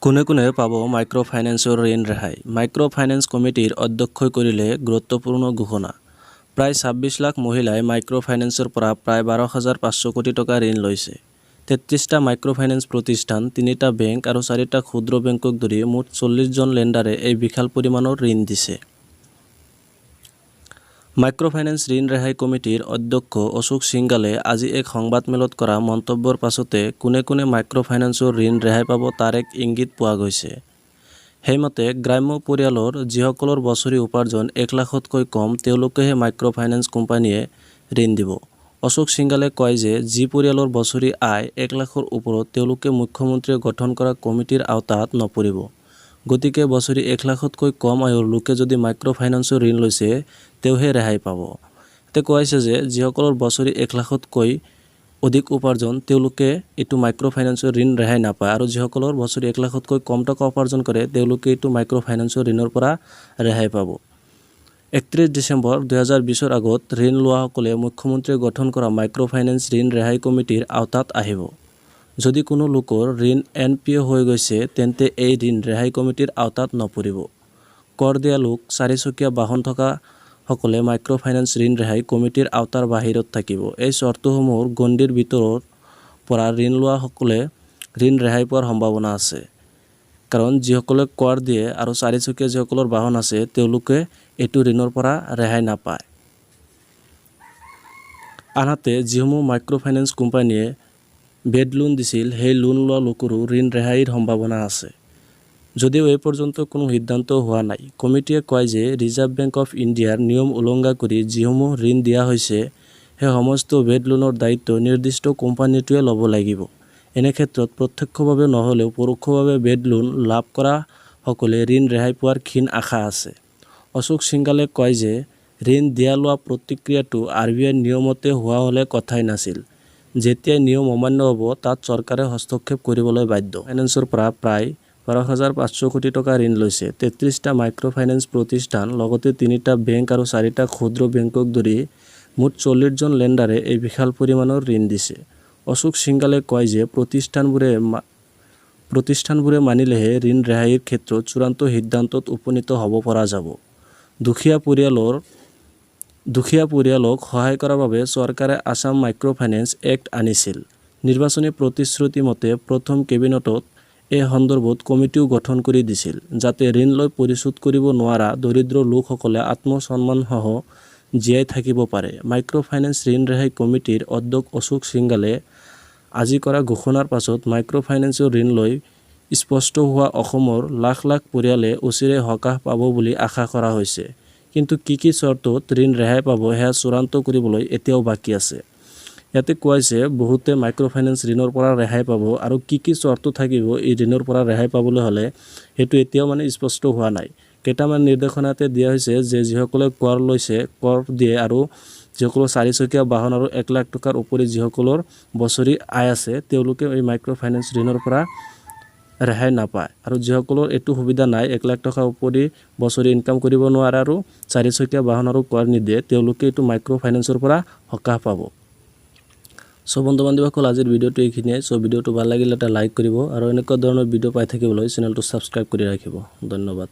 কোনে কোনে পাব মাইক্ৰ' ফাইনেন্সৰ ঋণ ৰেহাই? মাইক্ৰ' ফাইনেন্স কমিটিৰ অধ্যক্ষই কৰিলে গুৰুত্বপূৰ্ণ ঘোষণা। প্ৰায় 26 লাখ মহিলাই মাইক্ৰ' ফাইনেন্সৰ পৰা প্ৰায় 12,500 কোটি টকা ঋণ লৈছে। 33টা মাইক্ৰ' ফাইনেন্স প্ৰতিষ্ঠান, তিনিটা বেংক আৰু চাৰিটা ক্ষুদ্ৰ বেংকক ধৰি মুঠ 40জন লেণ্ডাৰে এই বিশাল পৰিমাণৰ ঋণ দিছে। মাইক্ৰ' ফাইনেন্স ঋণ ৰেহাই কমিটিৰ অধ্যক্ষ অশোক সিংঘালে আজি এক সংবাদমেলত কৰা মন্তব্যৰ পাছতে কোনে কোনে মাইক্ৰ' ফাইনেন্সৰ ঋণ ৰেহাই পাব তাৰ এক ইংগিত পোৱা গৈছে। সেইমতে গ্ৰাম্য পৰিয়ালৰ যিসকলৰ বছৰি উপাৰ্জন 1 লাখতকৈ কম, তেওঁলোকেহে মাইক্ৰ' ফাইনেন্স কোম্পানীয়ে ঋণ দিব। অশোক সিংঘালে কয় যে যি পৰিয়ালৰ বছৰি আয় 1 লাখৰ ওপৰত, তেওঁলোকে মুখ্যমন্ত্ৰীয়ে গঠন কৰা কমিটিৰ আওতাত নপৰিব। গতিকে বছৰি 1 লাখতকৈ কম আয়ৰ লোকে যদি মাইক্ৰ' ফাইনেন্সৰ ঋণ লৈছে, তেওঁহে ৰেহাই পাব। ইয়াতে কোৱা হৈছে যে যিসকলৰ বছৰি 1 লাখতকৈ অধিক উপাৰ্জন, তেওঁলোকে এইটো মাইক্ৰ' ফাইনেন্সৰ ঋণ ৰেহাই নাপায় আৰু যিসকলৰ বছৰি 1 লাখতকৈ কম টকা উপাৰ্জন কৰে, তেওঁলোকে এইটো মাইক্ৰ' ফাইনেন্সৰ ঋণৰ পৰা ৰেহাই পাব। 31 ডিচেম্বৰ 2020ৰ আগত ঋণ লোৱাসকলে মুখ্যমন্ত্ৰীয়ে গঠন কৰা মাইক্ৰ' ফাইনেন্স ঋণ ৰেহাই কমিটিৰ আওতাত আহিব। যদি কোনো লোকৰ ঋণ এন.পি.এ হৈ গৈছে, তেন্তে এই ঋণ ৰেহাই কমিটিৰ আওতাত নপৰিব। কৰ দিয়া লোক, চাৰিচকীয়া বাহন থকা সকলে মাইক্ৰ' ফাইনেন্স ঋণ ৰেহাই কমিটিৰ আওতাৰ বাহিৰত থাকিব। এই চৰ্তসমূহৰ গণ্ডিৰ ভিতৰৰ পৰা ঋণ লোৱাসকলে ঋণ ৰেহাই পোৱাৰ সম্ভাৱনা আছে। কাৰণ যিসকলে কৰ দিয়ে আৰু চাৰিচকীয়া যিসকলৰ বাহন আছে, তেওঁলোকে এইটো ঋণৰ পৰা ৰেহাই নাপায়। আনহাতে যিসমূহ মাইক্ৰ' ফাইনেন্স কোম্পানীয়ে বেড লোন দিছিল, সেই লোন লোৱা লোকৰো ঋণ ৰেহাইৰ সম্ভাৱনা আছে। যদিও এই পৰ্যন্ত কোনো সিদ্ধান্ত হোৱা নাই। কমিটিয়ে কয় যে ৰিজাৰ্ভ বেংক অফ ইণ্ডিয়াৰ নিয়ম উলংঘা কৰি যিসমূহ ঋণ দিয়া হৈছে, সেই সমস্ত বেড লোনৰ দায়িত্ব নিৰ্দিষ্ট কোম্পানীটোৱে ল'ব লাগিব। এনে ক্ষেত্ৰত প্ৰত্যক্ষভাৱে নহ'লেও পৰোক্ষভাৱে বেড লোন লাভ কৰাসকলে ঋণ ৰেহাই পোৱাৰ ক্ষীণ আশা আছে। অশোক সিংঘালে কয় যে ঋণ দিয়া লোৱা প্ৰতিক্ৰিয়াটো আৰ.বি.আইৰ নিয়মমতে হোৱা হ'লে কথাই নাছিল। যেতিয়াই নিয়ম অমান্য হ'ব, তাত চৰকাৰে হস্তক্ষেপ কৰিবলৈ বাধ্য। ফাইনেন্সৰ পৰা প্ৰায় 12,500 কোটি টকা ঋণ লৈছে। 33টা মাইক্ৰ' ফাইনেন্স প্ৰতিষ্ঠান, লগতে তিনিটা বেংক আৰু চাৰিটা ক্ষুদ্ৰ বেংকক ধৰি মুঠ 40জন লেণ্ডাৰে এই বিশাল পৰিমাণৰ ঋণ দিছে। অশোক সিংঘালে কয় যে প্ৰতিষ্ঠানবোৰে মানিলেহে ঋণ ৰেহাইৰ ক্ষেত্ৰত চূড়ান্ত সিদ্ধান্তত উপনীত হ'ব পৰা যাব। দুখীয়া পৰিয়ালক সহায় কৰাৰ বাবে চৰকাৰে আছাম মাইক্ৰ' ফাইনেন্স এক্ট আনিছিল। নিৰ্বাচনী প্ৰতিশ্ৰুতি মতে প্ৰথম কেবিনেটত এই সন্দৰ্ভত কমিটিও গঠন কৰি দিছিল, যাতে ঋণ লৈ পৰিশোধ কৰিব নোৱাৰা দৰিদ্ৰ লোকসকলে আত্মসন্মানসহ জীয়াই থাকিব পাৰে। মাইক্ৰ' ফাইনেন্স ঋণ ৰেহাই কমিটিৰ অধ্যক্ষ অশোক সিংঘালে আজি কৰা ঘোষণাৰ পাছত মাইক্ৰ' ফাইনেন্সৰ ঋণ লৈ স্পষ্ট হোৱা অসমৰ লাখ লাখ পৰিয়ালে অচিৰেই সকাহ পাব বুলি আশা কৰা হৈছে। কিন্তু কি কি চৰ্তত ঋণ ৰেহাই পাব, সেয়া চূড়ান্ত কৰিবলৈ এতিয়াও বাকী আছে। ইয়াতে কোৱা হৈছে বহুতে মাইক্ৰ' ফাইনেন্স ঋণৰ পৰা ৰেহাই পাব আৰু কি কি চৰ্ত থাকিব এই ঋণৰ পৰা ৰেহাই পাবলৈ হ'লে, সেইটো এতিয়াও মানে স্পষ্ট হোৱা নাই। কেইটামান নিৰ্দেশনাতে দিয়া হৈছে যে যিসকলে কৰ লৈছে, কৰ দিয়ে আৰু যিসকলৰ চাৰিচকীয়া বাহন আৰু 1 লাখ টকাৰ উপৰি যিসকলৰ বছৰি আয় আছে, তেওঁলোকে এই মাইক্ৰ' ফাইনেন্স ঋণৰ পৰা ৰেহাই নাপায় আৰু যিসকলৰ এইটো সুবিধা নাই, 1 লাখ টকাৰ উপৰি বছৰি ইনকাম কৰিব নোৱাৰে আৰু চাৰিচকীয়া বাহন আৰু কৰ নিদিয়ে, তেওঁলোকে এইটো মাইক্ৰ' ফাইনেন্সৰ পৰা সকাহ পাব। চ' বন্ধু বান্ধৱীসকল, আজিৰ ভিডিঅ'টো এইখিনিয়ে। চ' ভিডিঅ'টো ভাল লাগিলে এটা লাইক কৰিব আৰু এনেকুৱা ধৰণৰ ভিডিঅ' পাই থাকিবলৈ চেনেলটো ছাবস্ক্ৰাইব কৰি ৰাখিব। ধন্যবাদ।